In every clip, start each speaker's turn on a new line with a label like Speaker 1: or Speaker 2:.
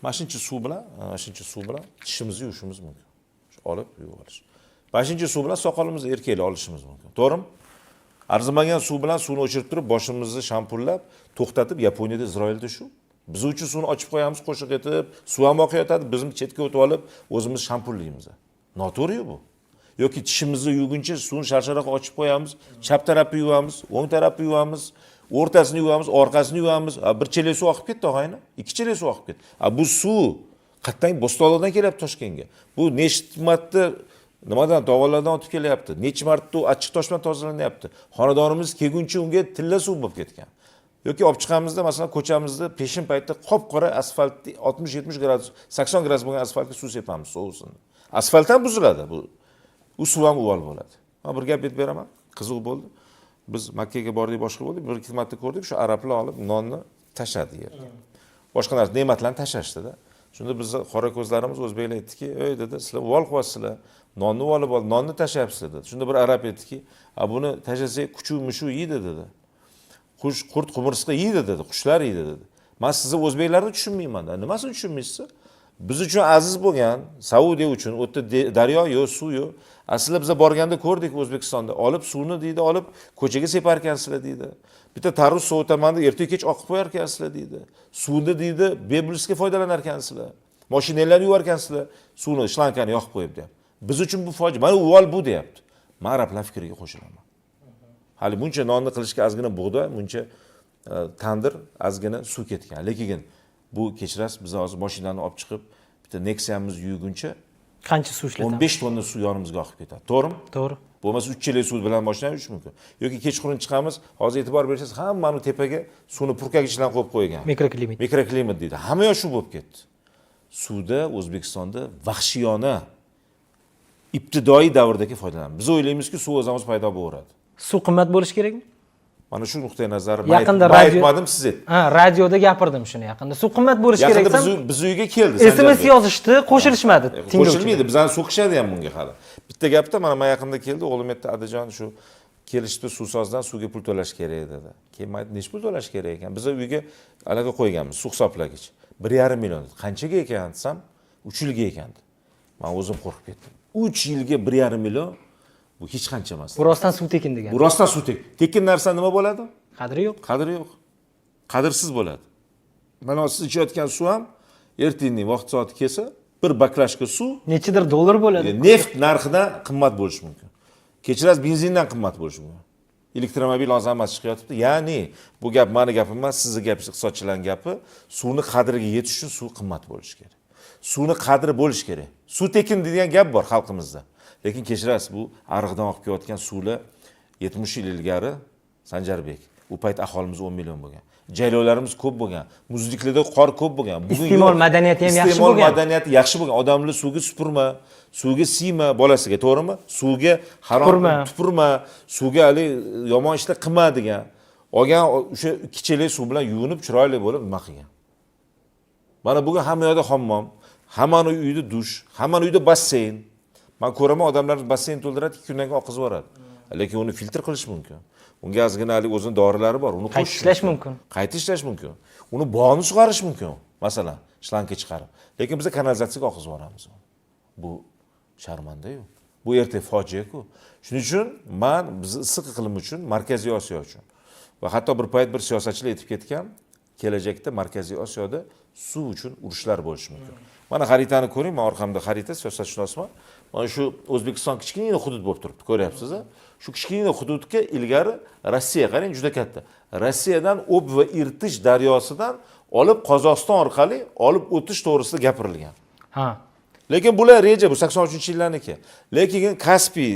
Speaker 1: Mana shuncha suv bilan, mana shuncha suv bilan tishimizni yuvishimiz mumkin. Shu olib yuvib olish. Mana shuncha suv bilan soqolimizni erkaklar olishimiz mumkin. To'g'rimi? Arzimagan suv bilan suvni o'chirib turib, boshimizni shampunlab, to'xtatib, Yaponiyada, Isroilda shu. Biz uchun suvni ochib qo'yamiz, qo'shiq etib, suv ham oqayotadi, biz chetga o'tib olib, o'zimiz shampunlaymiz. Noto'g'ri bu. Yoki tishimizni yuvguncha suvni sharsharaqa ochib qo'yamiz, chap tarafni yuvamiz, o'ng tarafni yuvamiz, o'rtasini yuvamiz, orqasini yuvamiz. A, bir chelak suv oqib ketdi, og'ayni. Ikki chelak suv oqib ketdi. A, bu suv qayerdan, Bo'stonliqdan kelyapti Toshkentga. Bu nechta marta nimadan, tog'lardan o'tib kelyapti. Necha marta u achchiq tosh bilan tozalanyapti. Xonadonimiz kelguncha unga tilla suv bo'lib ketgan. Yoki olib chiqamizda, masalan, ko'chamizda peshin paytda qop qora asfalt, 60-70 gradus, 80 gradus bo'lgan asfaltga suv sepamiz, sovusin. Asfalt ham buziladi bu. U suv ham uvol bo'ladi. Man bir gap aytib beraman, qiziq bo'ldi. Biz Makkaga bordik, boshqa bo'ldik, bir ikki marta ko'rdik, shu arablar olib nonni tashladi yerga. Boshqa narsa, ne'matlarni tashlashdi-da. Shunda bizni qora ko'zlarimiz, o'zbeklar aytdiki, "Ey", dedi, "sizlar uvol qilyapsizlar, nonni olib ol, nonni tashlayapsizlar", dedi. Shunda bir arab aytdiki, "A, buni tashlasak, kuchuk mushuk yeydi", dedi. Qush, qurt, qumursqa yeydi, dedi, qushlar yeydi, dedi. Man sizni, o'zbeklarni tushunmayman. Nimasini tushunmaysiz? Biz uchun aziz bo'lgan, Saudiya uchun u yerda daryo yo'q, suv yo'q. Aslida biza borganda ko'rdik, O'zbekistonda olib suvni, deydi, olib ko'chaga separ ekansizlar, deydi. Bitta tarvuz sovutaman deb erta kech oqib qo'yar ekansizlar, deydi. Suvni, deydi, bebulsga foydalanar ekansizlar. Mashinalarni yuvar ekansizlar, suvni shlankani yoqib qo'yib, deyapti. Biz uchun bu fojia. Mana uvol bu, deyapti. Man arablar fikriga qo'shilaman. Hali buncha nonni qilishga ozgina bug'doy, buncha tandir, ozgina suv ketgan. Lekin bu, kechirasiz, biz hozir mashinani olib chiqib, bitta Nexia'mizni yuvguncha
Speaker 2: qancha suv ishlatamiz?
Speaker 1: 15 tonna suv yonimizga oqib ketadi. To'g'rimi?
Speaker 2: To'g'ri.
Speaker 1: Bo'lmasa 3 chelak suv bilan mashinani yuvish mumkin. Yoki kechqurun chiqamiz, hozir e'tibor bersangiz, hammani tepaga suvni purkagichlarni qo'yib qo'ygan.
Speaker 2: Mikroklimat.
Speaker 1: Mikroklimat deydi. Hamma yoq shu bo'lib ketdi. Suvda O'zbekistonda vahshiyona, ibtidoiy davrdagi foydalanamiz. Biz o'ylaymizki, suv o'zimiz paydo bo'laveradi.
Speaker 2: Suv qimmat bo'lishi kerakmi?
Speaker 1: Mana shu nuqtai nazari
Speaker 2: Yaqinda
Speaker 1: man
Speaker 2: radio-
Speaker 1: aytmadim, siz aytdingiz.
Speaker 2: Ha, radioda gapirdim shuni yaqinda. Suv qimmat bo'lishi kerak
Speaker 1: Yaqinda
Speaker 2: desam,
Speaker 1: biz uyga keldi.
Speaker 2: SMS
Speaker 1: Sanjarbek.
Speaker 2: yozishdi, qo'shilishmadi tinglovchilar.
Speaker 1: Qo'shilmaydi, bizani so'kishadi ham bunga hali. Bitta gapda, mana man yaqinda keldi, o'g'lim aytdi, "Adajon, shu kelishdi suvsozdan suvga pul to'lash kerak", dedi. Keyin man aytdim, nechi pul to'lash kerak ekan? Biz uyga anaqa qo'yganmiz, suv hisoblagich. 1,5 million dedi. Qanchaga ekan desam, 3 yilga ekan dedi. Man o'zim qo'rqib ketdim. 3 yilga 1,5 million, bu hech qancha emas.
Speaker 2: Bu rostdan suv tekin degan.
Speaker 1: Bu rostdan suv tekin. Tekin narsa nima bo'ladi?
Speaker 2: Qadri yo'q.
Speaker 1: Qadri yo'q. Qadrsiz bo'ladi. Mana siz ichayotgan suv ham ertangi vaqt soati kelsa, bir баклажка suv
Speaker 2: Nechidir dollar bo'ladi.
Speaker 1: Neft narxidan qimmat bo'lishi mumkin. Kechirasiz, benzindan qimmat bo'lishi mumkin. Elektromobil hozir hammasi chiqyotibdi. Ya'ni bu gap mani gapim emas, sizni gapingiz, iqtisodchilarning gapi. Suvni qadriga yetish uchun suv qimmat bo'lishi kerak. Suvni qadri bo'lishi kerak. Suv tekin degan gap bor xalqimizda. Lekin kechirasiz, bu ariqdan oqib kelayotgan suvlar 70 yil ilgari, Sanjarbek, u payt aholimiz 10 million bo'lgan. Jaylovlarimiz ko'p bo'lgan. Muzliklarda qor ko'p bo'lgan. Bugun
Speaker 2: Iste'mol
Speaker 1: yo'q.
Speaker 2: madaniyati ham yaxshi
Speaker 1: Iste'mol
Speaker 2: bo'lgan.
Speaker 1: Madaniyati yaxshi bo'lgan. Odamlar suvga supurma, suvga siyma bolasiga, to'g'rimi? Suvga harom
Speaker 2: Tupurma.
Speaker 1: Tupurma, suvga hali yomon ishlar qilma degan. Olgan o'sha ikki chelak suv bilan yuvinib, chiroyli bo'lib nima qilgan. Mana bugun hamma yoqda hammom, hammani uyida dush, hammani uyida basseyn. Man ko'raman, odamlar basseyn to'ldiradi, 2 kundan keyin oqizib yuboradi. Lekin uni filtr qilish mumkin. Unga ozgina haligi o'zini dorilari bor, uni
Speaker 2: Qayta
Speaker 1: qo'shish
Speaker 2: ishlash mumkin.
Speaker 1: Qayta ishlash mumkin. Uni bog'ni sug'arish mumkin, masalan, shlangga chiqarib. Lekin biz kanalizatsiyaga oqizib yuboramiz uni. Bu sharmanda-yu. Bu erta fojia-ku. Shuning uchun man bizni issiq iqlim uchun, Markaziy Osiyo uchun va hatto bir payt bir siyosatchilar aytib ketgan, kelajakda Markaziy Osiyoda suv uchun urushlar bo'lishi mumkin. Mana xaritani ko'ring, man orqamda xarita, siyosatshunosman. Mana shu O'zbekiston kichkina hudud bo'lib turibdi, ko'ryapsiz a? Shu kichkina hududga ilgari Rossiya, qarang, juda katta. Rossiyadan Ob va Irtish daryosidan olib Qozog'iston orqali olib o'tish to'g'risida gapirilgan. Lekin bular reja, bu 83-yillarniki. Lekin Kaspiy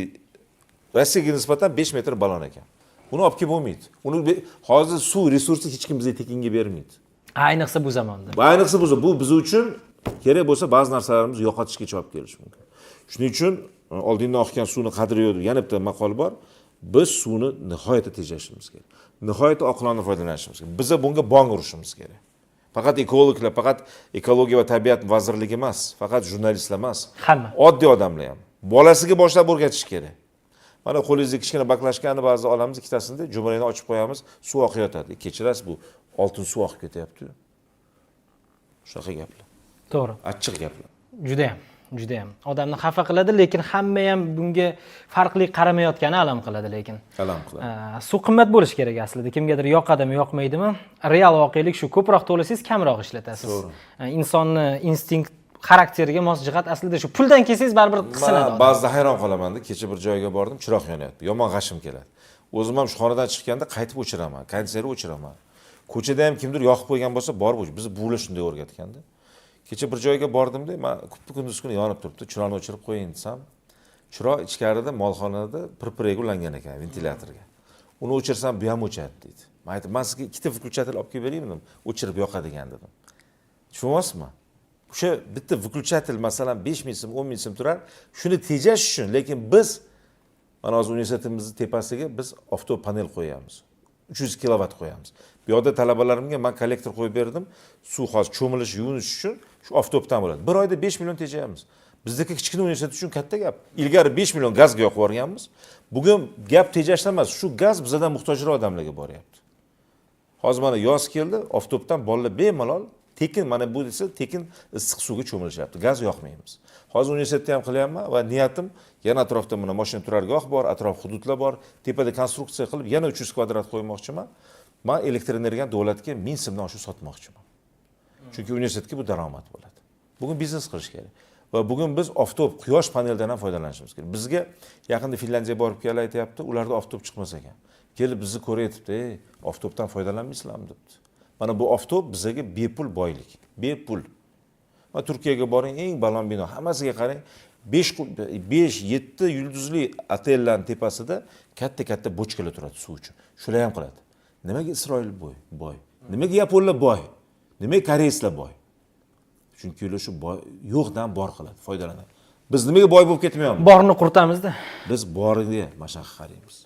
Speaker 1: Rossiyaga nisbatan 5 metr baland ekan. Uni olib kelib bo'lmaydi. Uni hozir suv resursi hech kim bizga tekinga bermaydi.
Speaker 2: Ayniqsa bu zamonda.
Speaker 1: Bu ayniqsa bu biz uchun kerak bo'lsa, ba'zi narsalarimizni yo'qotishgacha olib kelishi mumkin. Shuning uchun oldindan oqgan suvni qadri yo'q deb yana bitta maqol bor. Biz suvni nihoyatda tejashimiz kerak. Nihoyatda oqilona foydalanishimiz kerak. Biza bunga bong urishimiz kerak. Faqat ekologlar, faqat Ekologiya va tabiat vazirligi emas, faqat jurnalistlar emas.
Speaker 2: Hamma.
Speaker 1: Oddiy odamlar ham. Bolasiga boshlab o'rgatish kerak. Mana qo'lingizda kichkina баклажка ni ba'zi olamiz, ikkitasini jo'mragini ochib qo'yamiz, suv oqayotadi. Kechirasiz, bu oltin suv oqib ketyapti. Shunaqa gaplar.
Speaker 2: To'g'ri.
Speaker 1: Achchiq gaplar.
Speaker 2: Judayam, judayam odamni xafa qiladi, lekin hamma ham bunga farqli qaramayotgani alam qiladi lekin.
Speaker 1: Alam qiladi.
Speaker 2: Suv qimmat bo'lishi kerak aslida. Kimgadir yoqadimi, yoqmaydimi? Real voqelik shu. Ko'proq to'lasangiz, kamroq islatasiz. Insonni instinkt xarakteriga mos jihat aslida shu. Puldan kelsangiz, baribir qisiladi
Speaker 1: Man
Speaker 2: odam.
Speaker 1: ba'zida hayron qolamanda, kecha bir joyga bordim, chiroq yonyapti, yomon g'ashim keladi. O'zim ham shu xonadan chiqqanda qaytib o'chiraman, konditsionerni o'chiraman. Ko'chada ham kimdir yoqib qo'ygan bo'lsa, borib o'chir. Bizni buvilar shunday o'rgatganda. Kecha bir joyga bordimda, man kuppa kunduz kuni yonib turibdi, chiroqni o'chirib qo'ying desam, chiroq ichkarida molxonada pirpiraga ulangan ekan, ventilyatorga. Uni o'chirsam, bu ham o'chadi, deydi. Man aytdim, man sizga ikkita выключатель olib kelib beraymi, dedim, o'chirib yoqadigan, dedim. Tushunyapsizmi? O'sha bitta выключатель, masalan, 5000 so'm, 10 000 so'm turar, shuni tejash uchun. Lekin biz mana hozir universitetimizni tepasiga biz oftob panel qo'yamiz, 300 kilovat qo'yamiz. Bu yoqda talabalarimga man kollektor qo'yib berdim, suv hozir cho'milish, yuvinish uchun shu oftobdan bo'ladi. Bir oyda 5 million tejaymiz. Bizniki kichkina universitet uchun katta gap. Ilgari 5 million gazga yoqib yuborganmiz. Bugun gap tejashda emas, shu gaz bizadan muhtojroq odamlarga boryapti. Hozir mana yoz keldi, oftobdan bolalar bemalol tekin, mana bu desa, tekin issiq suvga cho'milishyapti, gaz yoqmaymiz. Hozir universitetda ham qilyapman va niyatim yana atrofda mana moshina turargoh bor, atrof hududlar bor, tepada konstruksiya qilib yana 300 kvadrat qo'ymoqchiman. Man elektr energiyani davlatga 1000 so'mdan oshib sotmoqchiman, chunki universitetga bu daromad bo'ladi. Bugun biznes qilish kerak va bugun biz oftob, quyosh panelidan ham foydalanishimiz kerak. Bizga yaqinda Finlyandiyaga borib kelib aytyapti, ularda oftob chiqmas ekan, kelib bizni ko'rayotibdi, ey, oftobdan foydalanmaysizlarmi, debdi. Mana bu oftob bizaga bepul boylik, bepul. Mana Turkiyaga boring, eng baland bino, hammasiga qarang, 5, 7 yulduzli otellarni tepasida katta katta bochkalar turadi suv uchun. Shular ham qiladi. Nimaga Isroil boy? Boy, nimaga yaponlar boy? Nimaga koreyslar boy? Chunki ular shu boy yo'qdan bor qiladi, foydalanadi. Biz nimaga boy bo'lib ketmayapmiz?
Speaker 2: Borni quritamizda.
Speaker 1: Biz boriga mana shunaqa qaraymiz.